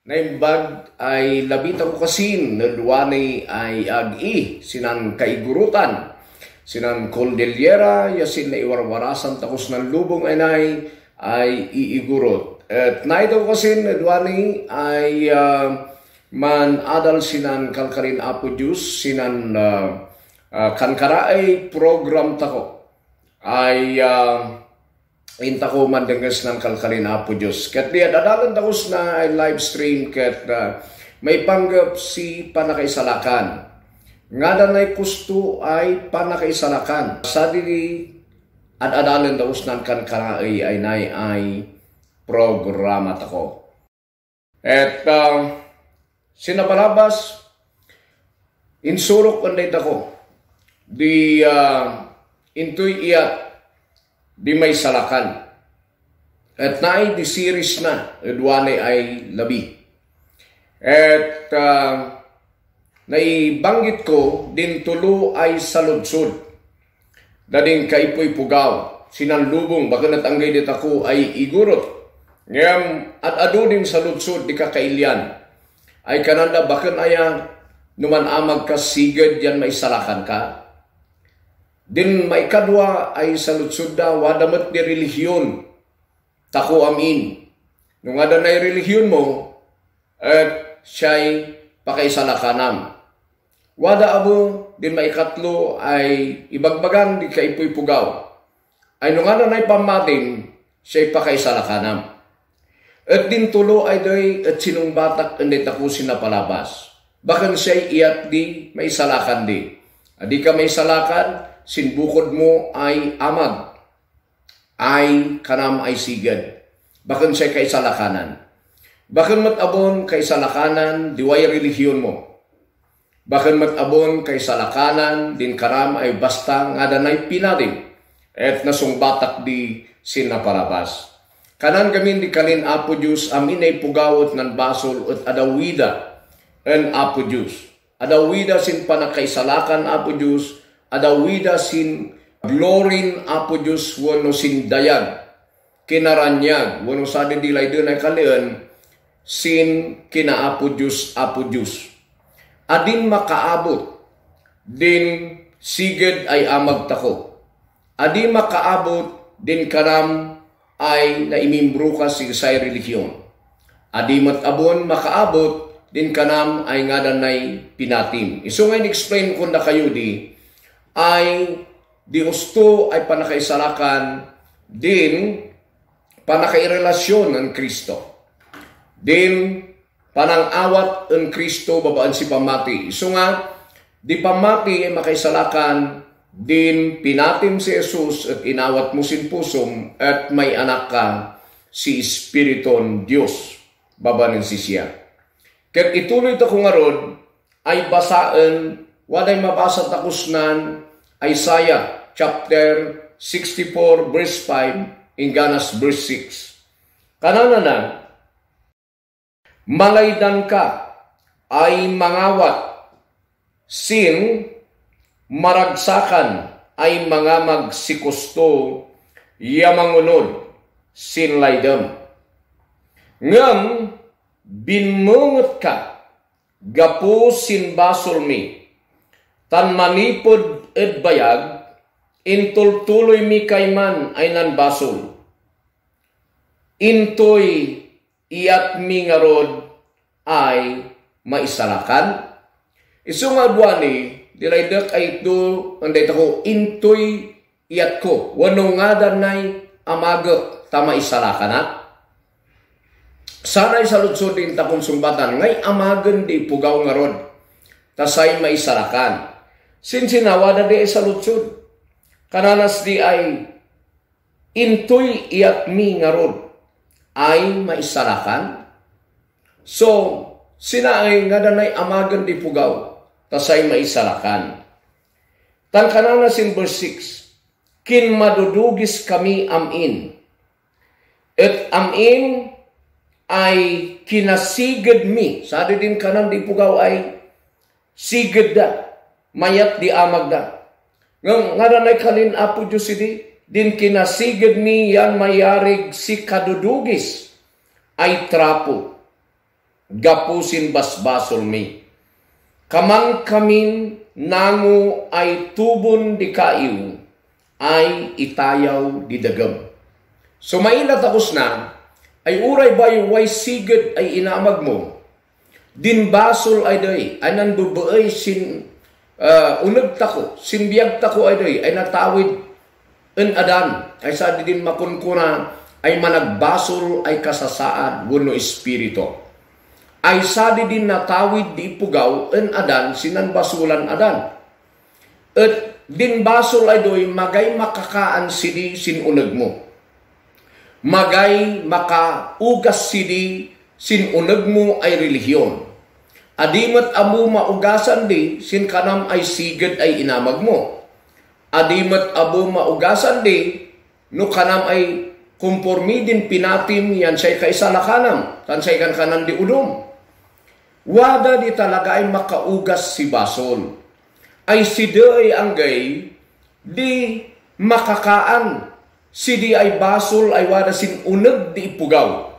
Naimbag ay labita ko kasin, naduwanay ay ag-i, sinan kaigurutan, sinan Cordillera, yasin na iwarwarasan takos ng lubong ay iigurot. At naitaw kasin, naduwanay ay man adal sinan kalkarin apo Diyos, sinan kankara ay program tako, ay inta ko mandangas ng kalkalin apo Diyos. Kat di adalan takos na live stream kat may panggap si Panakaisalakan. Nga danay Kusto ay Panakaisalakan. Sa dili adalan takos ng kankara ay programa tako. At sinapalabas, insurok kanday tako. Di intoy iyat di may salakan. At naay di series na, edwane ay labi. At naibanggit ko, din tulo ay saludsod. Dading kaipoy pugaw, sinanlubong, baka natanggay dit ako ay Igorot. Ngayon, at ado din saludsod, di kakailyan. Ay kananda, baka aya, numan amag ka sigad, yan may salakan ka. Din may kadwa ay saludsud da wadamat di relihiyon. Tako amin. Nung ada na relihiyon mo, at siya'y pakaisalakanam. Wada abo, din may katlo ay ibagbagang di kaipoy pugaw. Ay nung ada na'y pamating, siya'y pakaisalakanam. At din tulo ay doy at sinong batak hindi tako sinapalabas. Bakan siya'y iyat di may salakan di. Adi ka may salakan, sinbukod mo ay amag, ay kanam ay sigad. Bakit siya kay salakanan? Bakit matabon kay salakanan, diway relihiyon mo? Bakit matabon kay salakanan, din karam ay basta nga danay pinadim, at nasungbatak di sinapalabas. Kanan gamin di kalin apo Diyos, amin ay pugawot ng basol at adawida en apo Diyos. Adawida sin Panakaisalakan apo Diyos, adawida sin glorin apo Diyos wano sin dayag, kinaranyag, wano sa dilay doon ay kalian, sin kina apo Diyos, apo Diyos. Adin makaabot, din sigad ay amag tako. Adin makaabot, din karam ay naimimbro ka si say relihiyon. Adin matabon makaabot, din kanam ay nga danay pinatim. So ngayon explain ko na kayo di, ay di gusto ay panakaisalakan din panakairelasyon ng Kristo. Din panangawat ng Kristo babaan si pamati. So nga, di pamati ay makaisalakan din pinatim si Jesus at inawat mo sin pusom at may anak ka si Espiriton Diyos babanin si siya. Kaya ituloy ito kung arod ay basaan waday mabasa takusnan Isaiah chapter 64 verse 5 ingganas verse 6. Kanana na, malaydan ka ay mangawat, sin maragsakan ay mga magsikusto, yamangunod, sin laydam. Ngam, binmungot ka, gapu sin basol mi, tan manipod ed bayag, intultuloy mi kayman ay nanbasol. Intoy iyat mi ngarod ay maisalakan. Isu nga buwani, dilaydak ay ito, anday tako, intoy iyat ko, wano nga danay amagak ta maisalakan na. Sana'y saludsod din takong sumbatan, ngay amagan di pugaw ngarod, tasay maisalakan. Sinsinawada di ay saludsod. Kananas di ay intoy iyat mi ngarod ay maisalakan. So, sinaay nga danay amagan di pugaw, tasay maisalakan. Tan kananas in verse 6, kin madudugis kami amin. At amin ay kinasigad mi. Sadi din kanan di pugaw ay sigad da. Mayat di amag da. Nga danay kalin apo Diyos idi, din kinasigad mi yan mayarig si kadudugis ay trapo. gapusin basbasol mi. Kamang kamin nango ay tubon di kaiw, ay itayaw di dagam. So mainat akos na, ay uray bay way sigad ay inamag mo. Din basol ay day, ay nandubaay sin unag tako, sin biyag tako ay day, ay natawid en adan, ay sa din makunkuna, ay managbasol ay kasasaan wano espirito. Ay sadi din natawid di pugaw en adan sinan basulan adan. At din basol ay doy magay makakaan sidi sin uneg mo. Magay makaugas sidi sin uneg mo ay relihiyon. Adimat amu maugasan di sin kanam ay sigad ay inamag mo. Adimat abu maugasan di no kanam ay kumpormi din pinatim yan say kaisalakanam tan say kan kanan di udom. Wada di talaga ay makaugas si basol. Ay si ay anggay di makakaan. Si di ay basol ay wada sin uneg di ipugaw.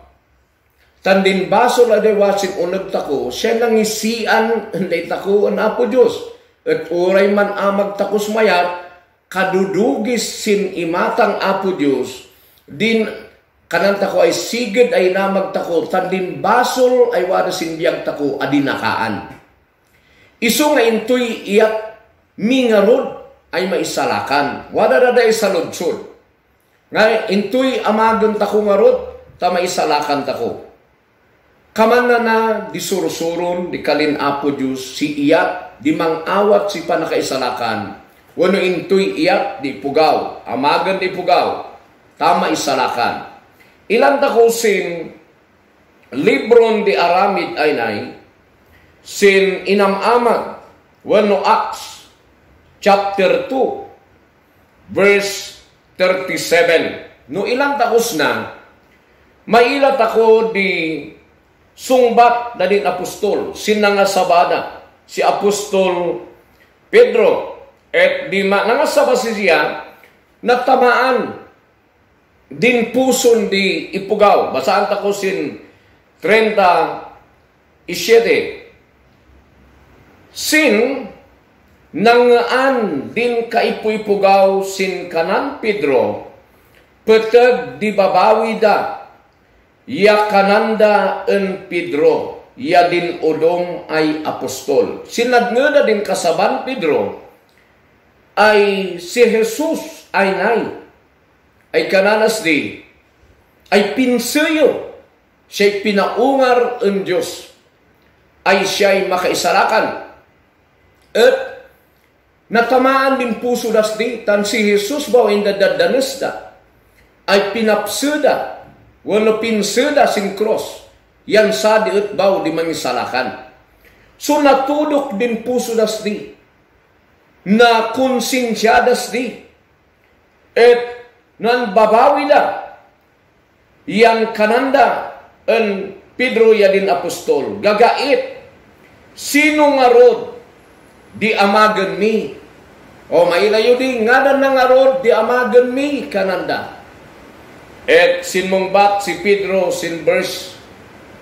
Tandin basol ay wasin uneg tako, siya nangisian hindi tako ang Apo Diyos. At uray man amag takos mayat, kadudugis sin imatang Apo Diyos, din kananta ko ay sigid ay namag tako, tandin basol ay wada sinbiyag tako adinakaan. Iso nga intoy iyak mingarod ay maisalakan. Wada dada ay saludsod. Nga intoy amagon tako ngarod, ta maisalakan tako. Kaman na disurusuron di kalin Apo Diyos si iyak di mangawat si Panakaisalakan. Wano intoy iyak di pugaw, amagan di pugaw, tama isalakan. Ilan tako sin libron di aramid ay nay, sin inamamag, wano Acts, chapter 2, verse 37. No ilang takos na, mailat ako di sungbat na din apostol, sinangasabada, si Apostol Pedro, at di nangasaba siya, natamaan, din puson di ipugaw. Basaan tako sin 37. Sin nangaan din kaipuipugaw sin kanan Pedro, peteg di babawi da, ya kananda en Pedro, ya din odom ay apostol. Sinadngeda din kasaban Pedro, ay si Jesus ay nay, ay kananas di, ay pinsayo, siya'y pinaungar en Diyos, ay siya'y makaisalakan. At natamaan din puso das di, tan si Jesus baw indadadanas da, ay pinapsada, wano pinsada sin cross, yan sa di at baw di mangisalakan. So natudok din puso das di, na konsensyadas di, at nan babawi da, yang kananda en Pedro ya din apostol, gagait, sino nga rod di amagan mi, o mailayo di, ngadan na nga rod di amagan mi kananda. At sinmongbat si Pedro sin verse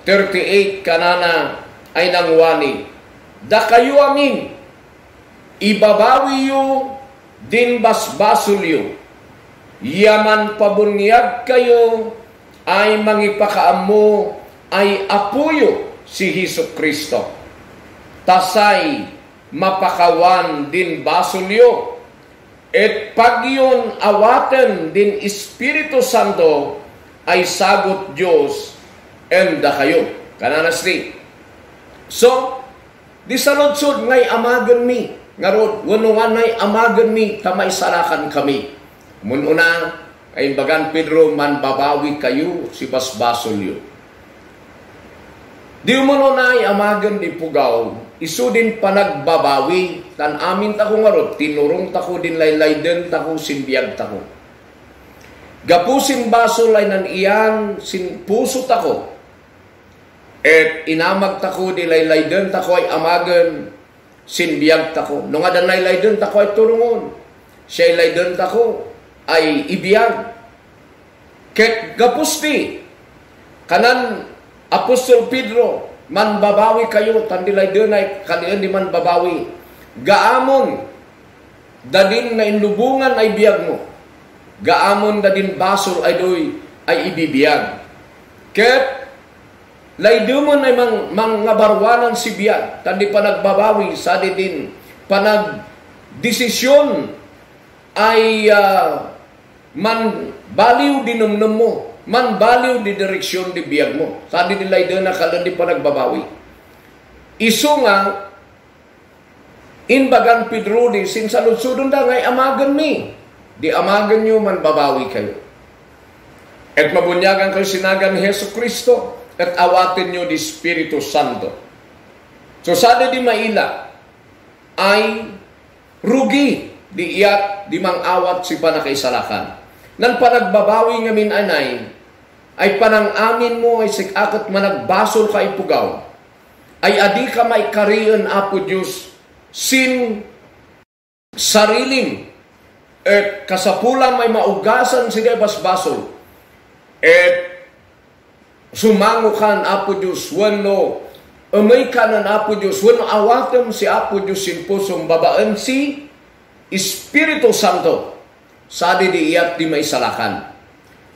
38 kanana ay nangwani, da kayo amin, ibabawi yu din basbasol yu, yaman pabunyag kayo ay mangipakaamo ay apuyo si Hesus Kristo. Tasay mapakawan din basulyo, et pagyon awaten din Espiritu Santo ay sagot Diyos enda kayo. Kananas di. So, di saludsod ngay amagan mi, ngarod, wanungan ngay amagan mi, tamay salakan kami. Mununa, ay bagan Pedro, man babawi kayo si basbasolyo. Di umuno na ay amagan di pugaw, iso din panagbabawi, tan amin tako ngarod, tinurong tako din laylay din tako, sinbiyag tako. Gapusin basol ay nan iyan, sin puso tako, et inamag tako di laylay din tako ay amagan, sinbiyag tako. Nung adan laylay din tako ay turungon, siya laylay din tako, ay ibiyag. Ket gapusti kanan Apostol Pedro manbabawi kayo, tandilay dunay, kalian di manbabawi. Gaamon, dadin na inlubungan ay biyag mo. Gaamon dadin basol ay doy ay ibibiyag. Ket laydumon ay mga barwanan si biyag, tandi pa nagbabawi, sa din panag-desisyon ay man baliw dinumnum mo, man baliw di direksyon di biyag mo. Sa din nilay doon na kalandi pa nagbabawi. Iso nga, inbagan Pedro di, sinsaludsudon da ngay amagan mi. Di amagan nyo, man babawi kayo. At mabunyagan kayo sinagan ni Hesus Kristo, at awatin nyo di Espiritu Santo. So sada di maila, ay rugi, di iyat, di mang-awat si Panakaisalakan. Nan panagbabawi ngamin anay, ay panang amin mo ay sikakat managbasol ka ipugaw, ay adi ka may kariyan Apo Diyos, sin sariling, at kasapulang may maugasan sila basbasol, at sumango kan Apo Diyos, wano umay ka ng Apo Diyos, wano awatem si Apo Diyos sin pusong babaan si Espiritu Santo, sa di iyat di may salakan.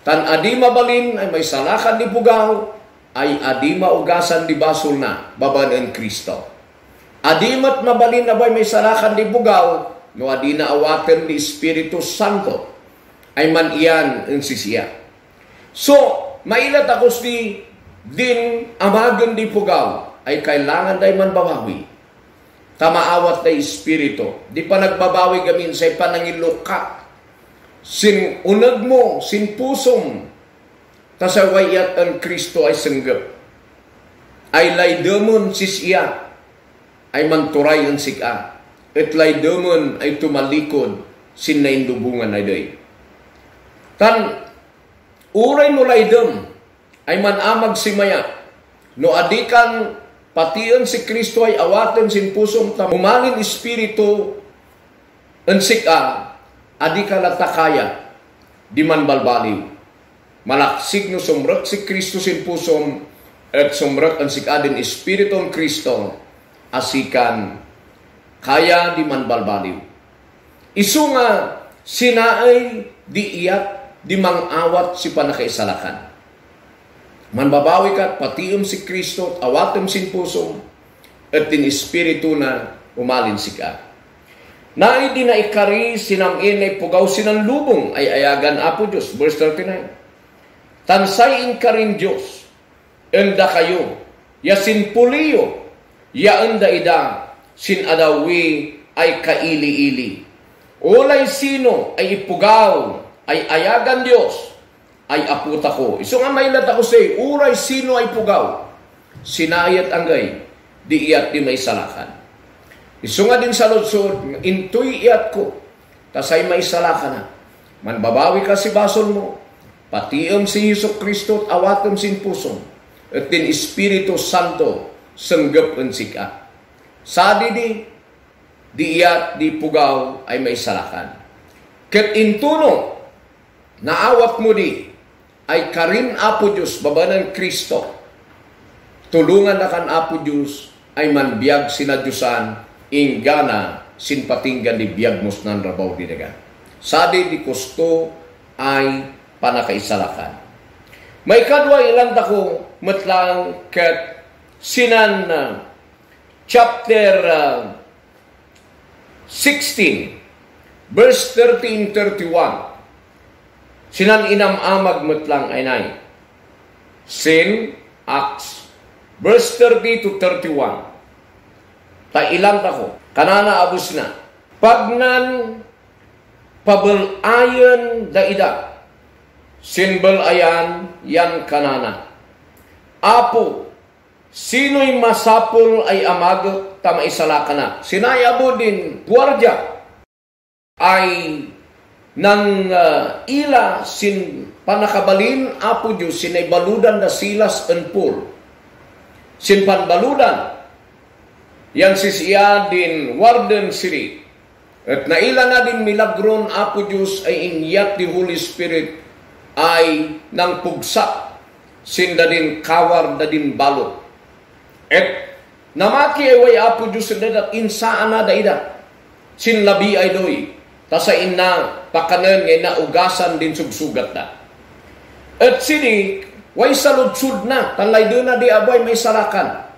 Tan adi mabalin ay may salakan di pugaw, ay adi maugasan di basol na, babaan Kristo. Adi mat mabalin na may salakan di pugaw, no adi na awaten di Espiritu Santo, ay man iyan ang sisiya. So, mailat ako di din amagan di pugaw, ay kailangan day man babawi. Tamaawat na Espiritu. Di pa nagbabawi gamin sa panangiluka. Sin unag mo, sin pusom, tasawayat ang Kristo ay senggap. Ay laydamon sisiya, ay manturay ang sika. At laydamon ay tumalikod, sin naindubungan ay day. Tan, uray mo laydam, ay manamag si maya. No adikan, patian si Kristo ay awaten sin pusom, umalin Espiritu, ang sika, adi ka latakaya, di man balbaliw. Malaksig no sumrek si Kristo sin pusom, at sumrek ang sikadin Espiritu ng Kristo, asikan, kaya di man balbaliw. Isu nga, sinaay di iyat, di mang-awat si Panakaisalakan. Manbabawi ka, patiom si Kristo, awatem sin pusom, at din Espiritu na umalin sika. Naay di na ikari sinamin ay pugaw sinan lubong ay ayagan Apo Diyos. Verse 39. Tansay karin Diyos, enda kayo, ya sin puliyo, ya enda ida, sin adawi ay kaili-ili. Ulay sino ay ipugaw, ay ayagan Diyos, ay aputa ko. Iso nga mailat ako say, uray sino ay pugaw, sinayat anggay, di iyat di may salakan. Isu nga din sa lutsod, intoy iyat ko, tasay may salaka na. Manbabawi ka si basol mo, patiam si Hesus Kristo at awatam sin puso, at din Espiritu Santo, senggap ang sika. Sadi di iyat, di pugaw, ay may salakan. Ket intuno, naawat mo di, ay karin Apo Diyos, babanan Kristo, tulungan na kan Apo Diyos, ay manbiyag sinadyusan, ingana sinpatinggan di biyagmos nan rabaw di daga. Sadi di Kusto ay Panakaisalakan. May kadwa ilang dako matlang ket sinan chapter 16 verse 13-31. Sinan inamamag matlang ay nay. Sin Acts verse 30-31. Ta ilang tako, kanana abus na. Pagnan pabalayan da ida, sinbalayan yan kanana. Apo, sino'y masapol ay amagot tamaisalakan na. Sinayabo din, guardia, ay nang ila sin panakabalin, Apo Diyos, sinay baludan na Silas and Paul. Sin panbaludan, yan sisiya din warden siri. At naila na din milagron Apo Diyos ay inyat di Holy Spirit ay nang pugsa. Sinda din kawar da din balot. Et namati ay way Apo Diyos at insaan na daida. Sinlabi ay doy. Tasa inna pakanan ngay naugasan din sugsugat na. At sini, way saludsud na. Tanlay doon na di abay may salakan.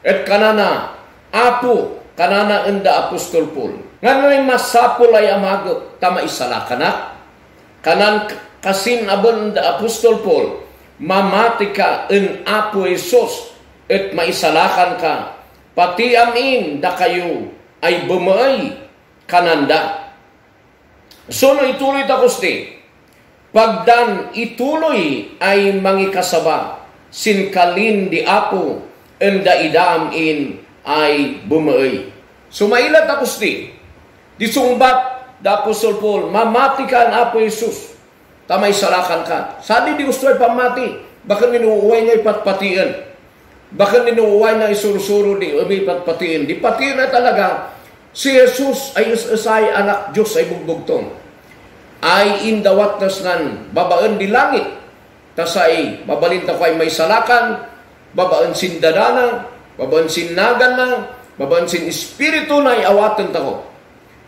At kanana, Apo, kanana enda Apostol Paul. Nga masapol ay amagot, tama isalakan na. Kanan kasin abon enda Apostol Paul, mamati ka en Apo Isos, at maisalakan ka. Pati amin da kayo ay bumay kananda. So no ituloy takosti. Pagdan ituloy ay mangikasaba, sinkalin di Apo, enda idam in ay bumay. So mailat takosti. Disungbat da Apostol Paul, mamati ka ang Apo Jesus. Tamay salakan ka. Sadi di gusto ay pamati. Baka ninuuway nga ipatpatian. Baka ninuuway na isurusuro di ipatpatiin. Di patiin na talaga. Si Jesus ay isay anak Diyos ay bugbugtong. Ay indawat tas nan babaan di langit. Tas ay babalinta ko ay may salakan. Babaan sin dadana. Babaan sin nagan na. Babaan sin espiritu na iawatan tako.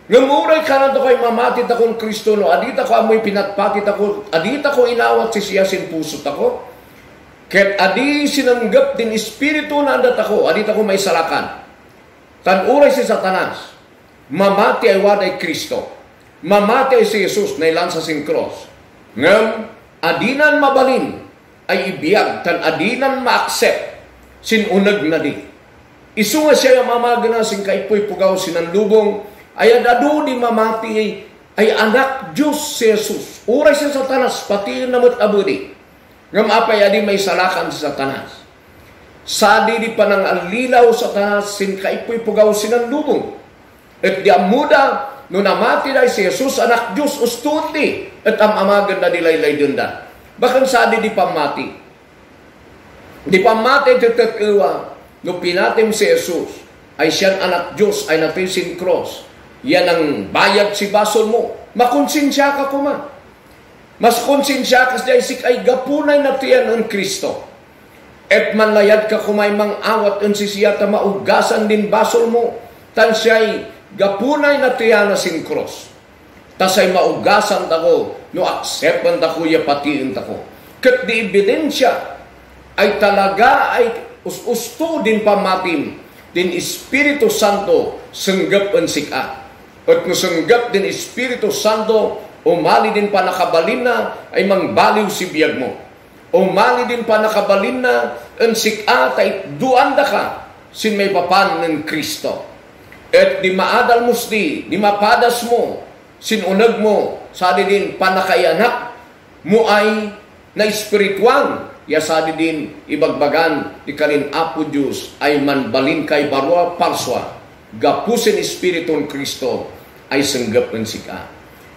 Ngamuray ka na ako ay mamatit akong Kristo no. Adita ko amoy pinatpatit ako. Adita ko inawat si siya sin pusot ako. Ket adi sinanggap din espiritu na andat ako. Adita ko may salakan. Tanuray si Satanas. Mamati ay waday Kristo. Mamati ay si Jesus na ilansa sin cross. Ngam, adinan mabalin ay ibiyag. Tan adinan ma-accept sin unag na di. Isu nga siya mamagana sin kaipoy pugaw sinanlubong. Ay adado di mamati ay anak Diyos si Jesus. Uray si Satanas, pati namot abudi. Ngam apay adi may salakan si Satanas. Sadi di panang alilaw Satanas, sin kaipoy pugaw sinanlubong. At di amuda, no namati dahil si Jesus, anak Diyos, ustuti. At amagan na dilaylay dundan. Bakan sadi di pamati. Di pamati titatiwa, no pinatim si Jesus, ay siyang anak Diyos, ay natisin cross. Yan ang bayad si basol mo. Makonsensya ka kuma. Mas konsensya ka siya isik ay gapunay na tiyan ang Kristo. Et manlayad ka kumay mang awat ang sisiyata maugasan din basol mo. Tan siya'y gapunay na tiyan na sin cross. Tasay maugasan tako, no acceptan tako, yapatiin tako. Kat di ebidensya ay talaga ay usto din pamatim din Espiritu Santo senggap ang sika. At nusanggap din Espiritu Santo, umali din pa nakabalin na ay mangbaliw si biyag mo. Umali din pa nakabalin na ang sika tay duanda ka sin may papan ng Kristo. At di maadal musti, di mapadas mo, sin unag mo, sadi din panakayanak mo ay na espirituan. Ya sadi din ibagbagan di kanin Apo Diyos ay manbalin kay barwa parswa. Gapusin Espiritong Kristo ay sanggap ng sika.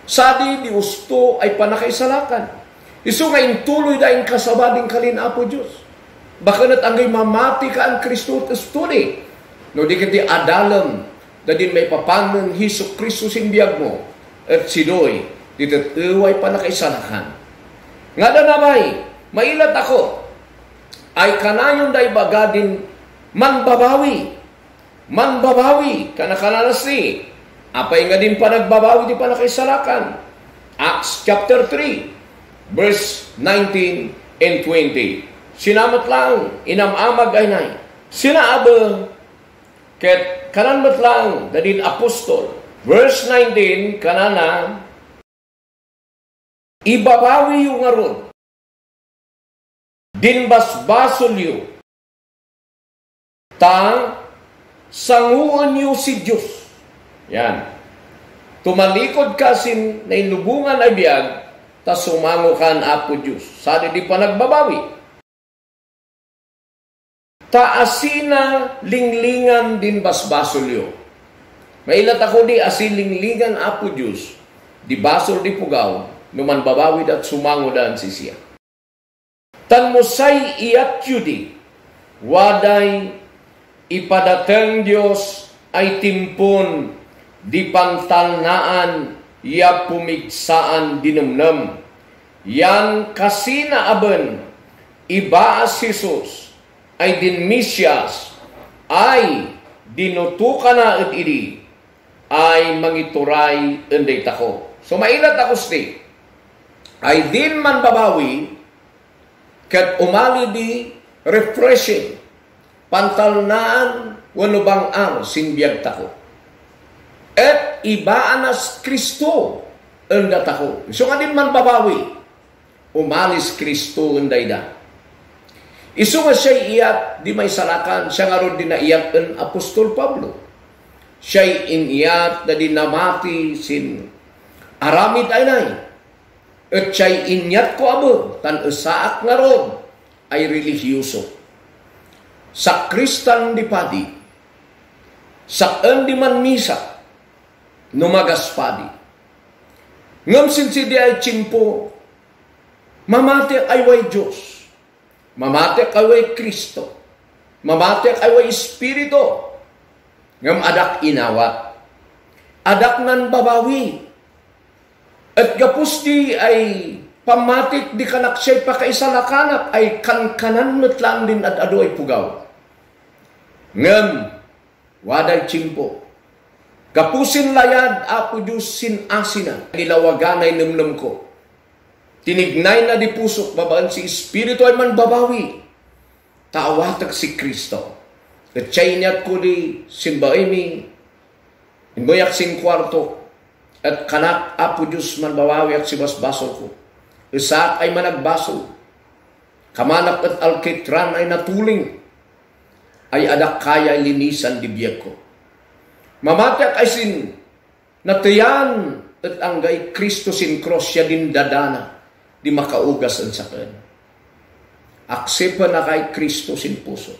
Sadi di usto ay panakaisalakan. Isu nga intuloy da yung kasabading kalin Apo Diyos. Baka nat angay mamati ka ang Kristo testuni. No di kiti adalam da din may papanong Hesus Kristo sinbiyag mo. At sidoy ditit uway panakaisalakan. Nga da namay, mailat ako ay kanayon da ibagadin manbabawi. Manbabawi, kanakalanasi. Apay nga din pa nagbabawi, di pa nakaisalakan. Acts chapter 3, verse 19 and 20. Sinamat lang, inamamag ay nay. Sinaaba, ket kananmat lang, dadin apostol. Verse 19, kanana, ibabawi yung aron. Dinbasbasol yu. Sanguan niyo si Diyos. Yan. Tumalikod ka sin na inubungan ay biyag, tas sumango ka ang Apo Diyos. Sadi di pa nagbabawi. Taasina linglingan din basbasolyo. Mailat ako di asilinglingan Apo Diyos. Di basol di pugaw, numan babawi at sumango daan si siya. Tan musay iyat yudi, waday ipadatang Diyos ay timpon di pantalnaan ya pumigsaan dinumnam. Yan kasi naaban ibaas Jesus ay din Mesyas ay dinutukan na at idi ay mangituray enday tako. So mainat ako sti, ay din man babawi kat umali di refreshing pantalnaan wano bang ang sinbiyag tako. At ibaanas Kristo enda tako. So nga din man babawi, umalis Kristo enday da. Isu nga siya iyat di may salakan, siya nga ron din na iyat ang Apostol Pablo. Siya'y iniyat na dinamati sin aramid ay nay. At siya'y inyat ko abo, tan usaak nga ron ay religyoso. Sa Kristan di padi, saan di man misa, numagas padi. Ngam sinsi di ay chimpo, mamate ay way Diyos. Mamate ay way Kristo. Mamate ay way Espiritu. Ngam adak inawat. Adak nan babawi. At gapus di ay pamatik di kanak siya'y pakaisalakanak ay kankanan metlang din at ado ay pugaw. Ngam, waday chimpo. Gapusin layad apo Diyos sin asina. Nilawagan ay numnum ko. Tinignay na di pusok, babaan si Espiritu ay man babawi. Taawatag si Kristo. At siya'y ko di sinbaay mi, inboyak sin kwarto, at kanak apo Diyos man babawi at si basbasol ko. Isaak ay managbasol. Kamanak at alkitran ay natuling. Ay adak kaya ay linisan di biyag ko. Mamatyak ay sin natayan at anggay Kristo sin cross siya din dadana. Di makaugas ang sakin. Aksepa na kay Kristo sin puso.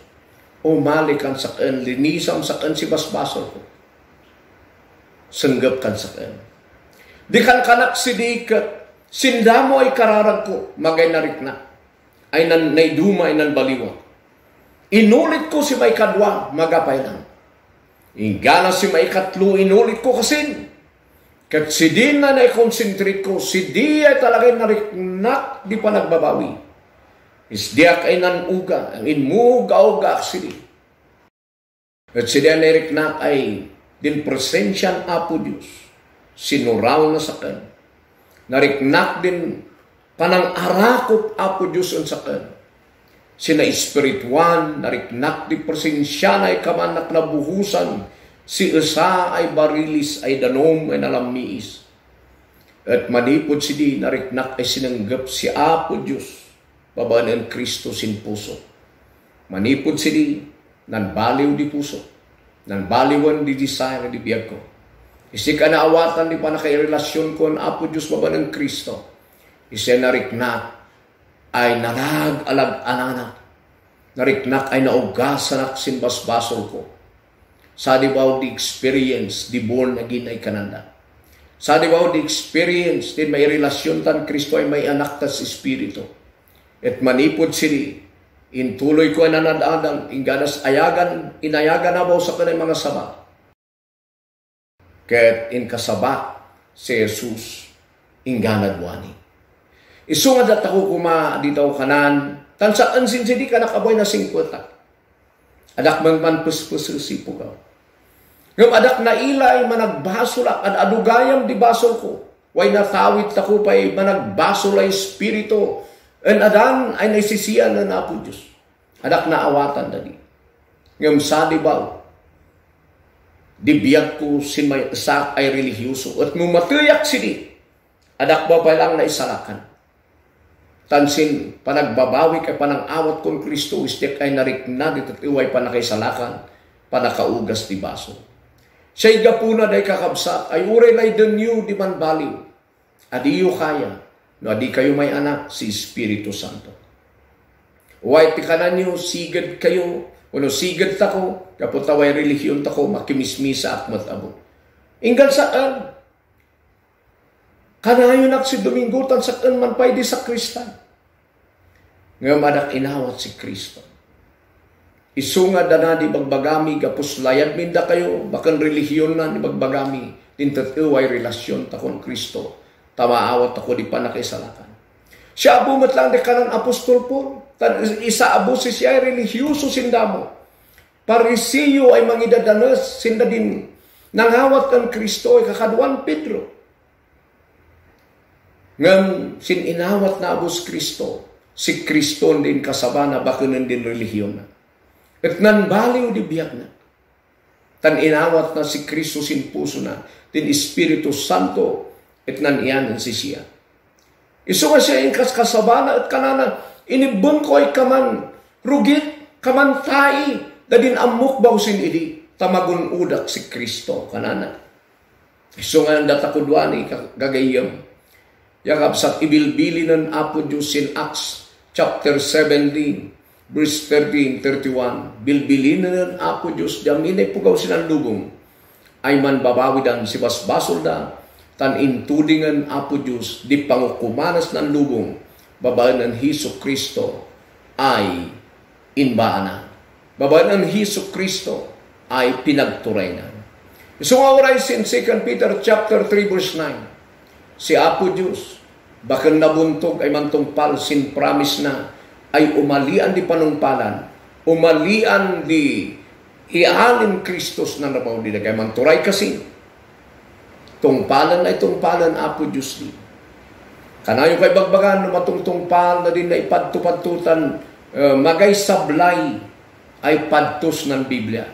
Umali kan sakin, linisam sakin si basbasol ko. Sanggap kan sakin. Di kan kanak si dikat, sindamo ay kararag ko, magay narik na. Ay nan naiduma, ay nan baliwa. Inulit ko si may kadwa, magapay lang. Ingana si may katlo, inulit ko kasin. Kat si di na naikonsentrate ko, si di ay talagay nariknak, di pa nagbabawi. Isdiak ay nanuga, ang inmuga-uga si di. At si di ay nariknak ay din presensyan apo Diyos. Sinuraw na sa kan. Nariknak din panang arakot apo Diyos ang sa kan. Sina espirituan, nariknak di presensya na ay kamanak na buhusan. Si isa ay barilis, ay danom, ay nalamiis. At manipod si di, nariknak ay sinanggap si Apo Diyos, babaan ng Kristo sin puso. Manipod si di, nanbaliw di puso, nanbaliwan di desire di biyag ko. Isi ka naawatan di pa nakairelasyon ko ang Apo Diyos, babaan ng Kristo. Isi nariknak ay nanag-alag-anana. Nariknak ay naugasan ak sin basbasol ko. Sa di ba di experience, di born again ay kananda. Sa di ba di experience, din may relasyon tan Kristo ay may anak tas Espiritu. At manipod sili, intuloy ko ay nanadadal, inganas ayagan, inayagan na ba sa kanay mga saba. Ket in kasaba si Jesus, inganad wani. Isungad at ako kuma dito kanan, tan saan sinsidi ka nakaboy na 50. Adak man puspus si pugaw. Ngam adak na ilay managbasol at adugayam di basol ko. Way natawit ako pa'y managbasol ay Espiritu. And adan ay naisisiyan na napo Diyos. Adak na awatan na di. Ngam sa di ba, di biyag ko sin may isak ay religyoso. At mumatuyak sini, adak ba pa lang na isalakan. Tansin, panagbabawi kay panang awat kong Kristo, istik ay narikna dito't iway panakaisalakan, panakaugas di baso. Siya'y gapuna day kakabsat, ay uray lay denyo di man baliw. Adiyo kaya, no adi kayo may anak, si Espiritu Santo. Uway tikanan nyo, sigad kayo, uno sigad tako, kaputaway relihiyon tako, makimismisa at matabo. Inggan saan? Kanayon ak si Domingutan saan man pa'y di sa Kristan. Ngayon madak inawat si Kristo. Isunga na di bagbagami, gapos layad minda kayo, bakan relihiyon na di bagbagami, tintataway relasyon takon Kristo, tamaawat ako di Panakaisalakan. Siya abo matlang di kanan Apostol Paul, isa abo si siya ay religyoso sindamo. Parisiyo ay mangidadanas, sinda din nangawat kan Kristo ay kakaduan Pedro. Ngam sininawat na abos Kristo, si Kristo din kasabana bakunan din relihiyon na. At nanbaliw di biyak na. Tan inawat na si Kristo sin puso na, din Espiritu Santo, at naniyanan si siya. Iso nga siya yung kasabana at kanana, inibon ko ay kaman rugit, kaman tai, da din amok bawsin idi, tamagun udak si Kristo kanana. Iso nga ang datakudwani gagayam. Yakap sa ibilbili ng Apo Diyos in Acts chapter 17, verse 13-31. Bilbilin na ng Apo Diyos, jaminay pugaw silang lubong, ay man babawidan si basbasol da, tan intudingan Apo Diyos, di pangukumanas ng lubong, babaan ng Hesus Kristo ay inbaana. Babaan ng Hesus Kristo ay pinagturay na. So nga oray in 2 Peter chapter 3 verse 9, si Apo Diyos, bakang nabuntog ay mantungpal sin promise na, ay umalian di panungpalan, umalian di ialin Kristos na nabaw di nagay manturay kasi, tungpalan ay tungpalan Apo Diyos di. Kanayo kay bagbagan, matungtungpal na din na ipadtupadtutan, magay sablay, ay padtos ng Biblia.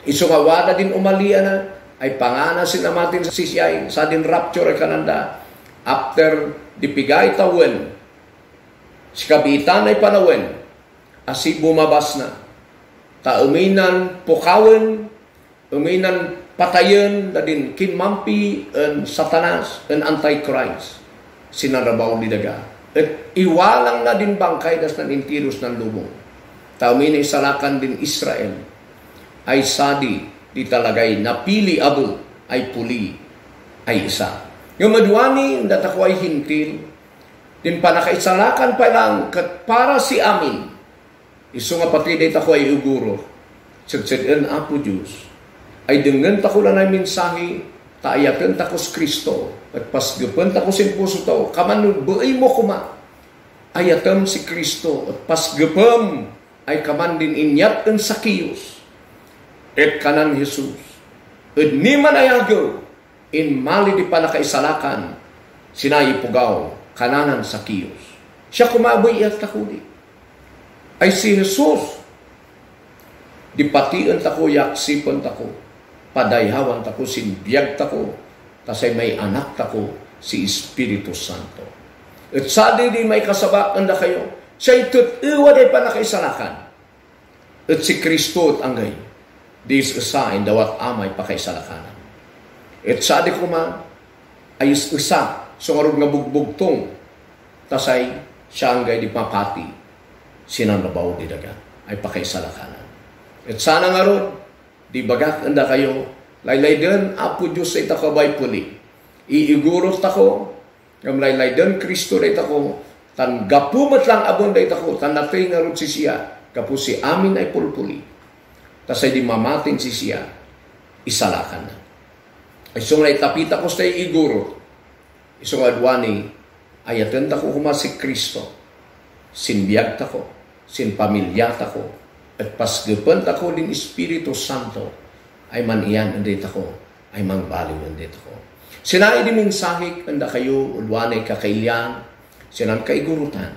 Isukawada din umalian na, ay pangana sinamatin si siyay, sa din rapture ay kananda, after dipigay tawen, si kabitan ay panawen, asi bumabas na, ta uminan pukawen, uminan patayen, na din kinmampi, en satanas, en antichrist, sinarabaw di daga. At iwalang na din bangkay das ng intiros ng lubong. Ta uminay-salakan din Israel, ay sadi, di talagay napili abo, ay puli, ay isa. Yung madwani, data ko ay hintil, din panakaisalakan pa lang, para si amin, iso nga pati data ko ay Igorot, sadsadan Apo Diyos, ay dengan tako lang ay mensahe, taayatan tako sa Kristo, at pasgapan tako sin puso to, kaman buhay mo kuma, ayatan si Kristo, at pasgapam, ay kaman din inyat ng sakiyos, at kanan Jesus, at ni man ayagaw, in mali di panakaisalakan, sinayi pugaw, kananan sakiyos. Siya kumaboy at takuli. Ay si Jesus, di patiin tako, yaksipan tako, padayhawan tako, sinbiyag tako, tasay may anak tako, si Espiritu Santo. At sadi di may kasabak anda kayo, siya itutuwa di panakaisalakan. At si Kristo at anggay, dis usain dawat amay pakaisalakanan. At sadi ko man, ay isa, sungarog na bugbugtong, tasay siya anggay di mapati, sinanabaw di daga, ay pakaisalakanan. At sana nga ron, di bagat anda kayo, laylay din, Apo Diyos ay takabay puli. Iigurot ako, ng laylay din, Kristo ay tako, tan gapumat lang abon day tako, tan natay nga ron si siya, kapu si amin ay pulpuli. Tasay di mamating si siya, isalakan na. Ay sung na itapita ko sa Igorot, isung adwani, ayatan tako kuma si Kristo, sinbiyag tako, sin pamilya tako, at pasgapan tako din Espiritu Santo, ay maniyan andit ako, ay mangbaliw andit ako. Sinai di mensahik, anda kayo, ulwanay kakailyan, sinan kaigurutan,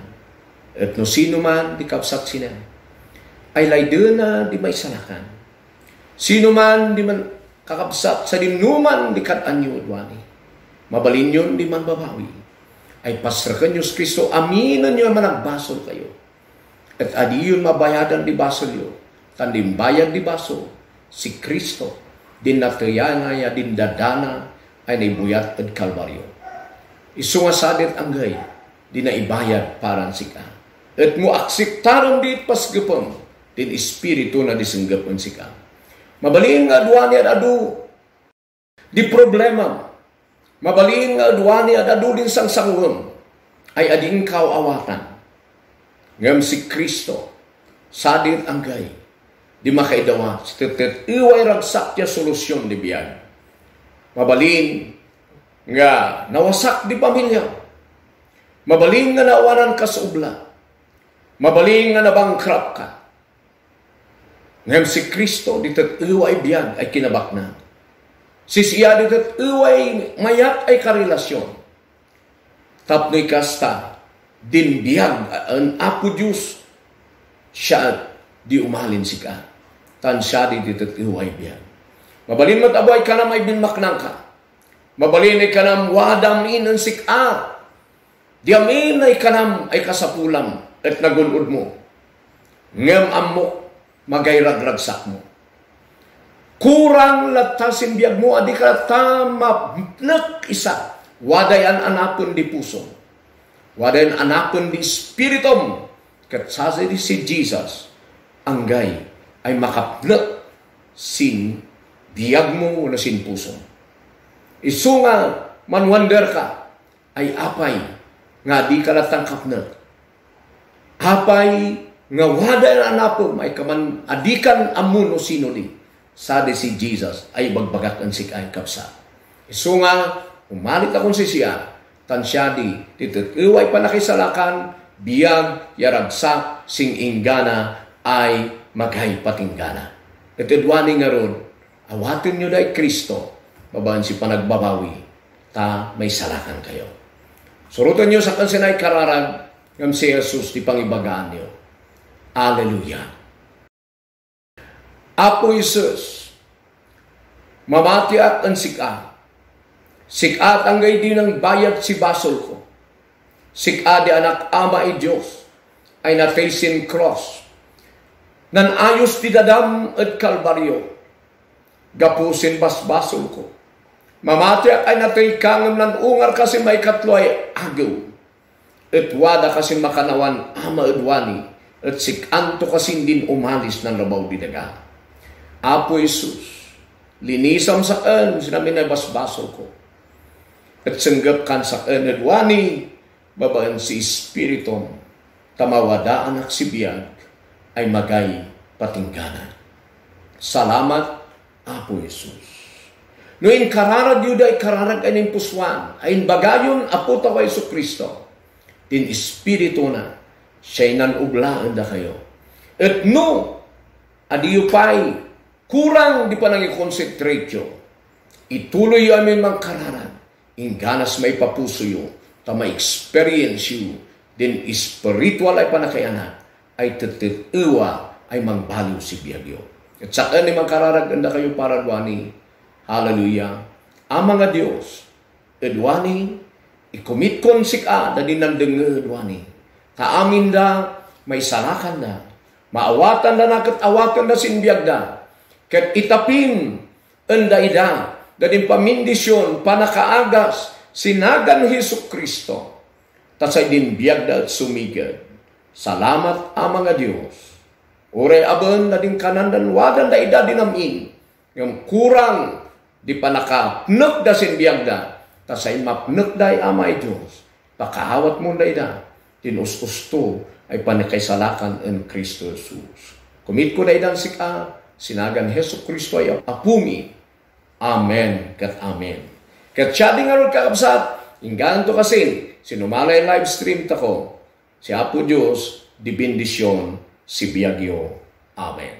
at no sino man di kapsat sina, ay laydo na di may salakan. Sino man di man kakabsat sa dinuman di katanyo ulwani, mabalin yun di man babawi, ay pasrakan Diyos Kristo, aminan nyo managbasol kayo, at adiyon mabayadan di basol yo, tandim bayad di basol, si Kristo, din natayangaya, din dadana, ay naibuyat at kalbaryo. Isungasadet anggay, di na ibayad parang sika. At mo aksiktaran di pasgapon, din Espiritu na disenggapon sika. Mabalin nga adwani at adu, di problema, mabalin nga adwani at adu din sang sangon, ay ading awatan. Ngam si Kristo, sadir anggay, di makaidawa, stitet iway ragsak niya solusyon di biyag. Mabalin nga nawasak di pamilya, mabalin nga nawanan ka sa ubla, mabalin nga nabangkrap ka, Ngam si Kristo ditat uway biyag ay kinabakna. Si siya ditat uway mayat ay karelasyon. Tapnoy kasta, din biyag ang Apo Diyos, siya di umalin si ka. Tan siya ditat uway biyag. Mabalin mo't aboy ka na may binmaknang ka. Mabalin ay kanam wadam inan sika. Diamin ay kanam ay kasapulam at nagulod mo. Ngam amok magayrag-ragsak mo. Kurang latasin biyag mo, adi ka tamapnak isa. Wadayan anapon di puso. Wadayan anapon di spiritom. Kat sasa di si Jesus, anggay ay makapnak sin biyag mo na sin puso. Isunga manwander ka, ay apay nga di ka latangkap na. Apay nga wadayan anapon, ay kaman adikan amuno sino di. Sade si Jesus ay bagbagat ang sikay kapsa. Isunga, umalit akong si siya, tansya di, titutuway panakaisalakan, biyag, yaragsak, sing inggana, ay maghay patinggana. Katidwani nga ron, awatin nyo dahi Kristo, babaan si panagbabawi, ta may salakan kayo. Surutan nyo sa kansinay kararag, ngam si Jesus di pangibagaan nyo. Hallelujah. Apo Jesus, mamati at ang sika. Sika ang gay din ng bayad si basol ko. Sika di anak ama ay Diyos, ay nataysin cross. Nan ayos di dadam at kalbaryo. Gapusin basbasol ko. Mamati at ay natay kangam ng ungar kasi may katlo ay agaw. At wada kasi makanawan ama adwani. At sikanto kasi din umalis ng labaw di daga. Apo Jesus, linisam sa kan, sinabi na basbaso ko. At sanggap kan sa kan, adwani, babaan si Espiritom, tamawada anak si biyag, ay magay patingganan. Salamat, Apo Jesus. Noin kararag yuda ay kararag ay puswan, ay bagayon apo tawa Isu Kristo, din Espiritu na, siya'y nanublaan da kayo. At no, adiyo pa'y, kurang di pa nang i-concentrate yo. Ituloy yo amin mang kararan. Inganas may papuso yo. Ta ma-experience yo. Din spiritual ay panakayanan. Ay tetetiwa ay mangbaliw si biyagyo. At saan ni mang kararag anda kayo para dwani. Hallelujah. Ang mga Diyos. Edwani. Ikumit kon sika na dinandeng edwani. Kaamin da. May salakan da. Maawatan da na awatan da sinbiyag da. Ket itapin anda ida dadin pamindisyon panakaagas sinagan Hesus Kristo tasay din biyagda at sumigad. Salamat ang mga Diyos. Ure aben dadin kanandan wadan da ida dinamin yung kurang di panakapnek da sin biyagda tasay mapnek da amay Diyos. Pakahawat mo da ida din usto ay panakaisalakan en Kristo Jesus. Kumit ko da idan sika sinagan Hesus Kristo ay apumi. Amen kat amen. Kat siya di nga ron kakabsat, inggan to kasi, sinumalay live stream tako, si Apo Diyos, di bendisyon, si Biagyo. Amen.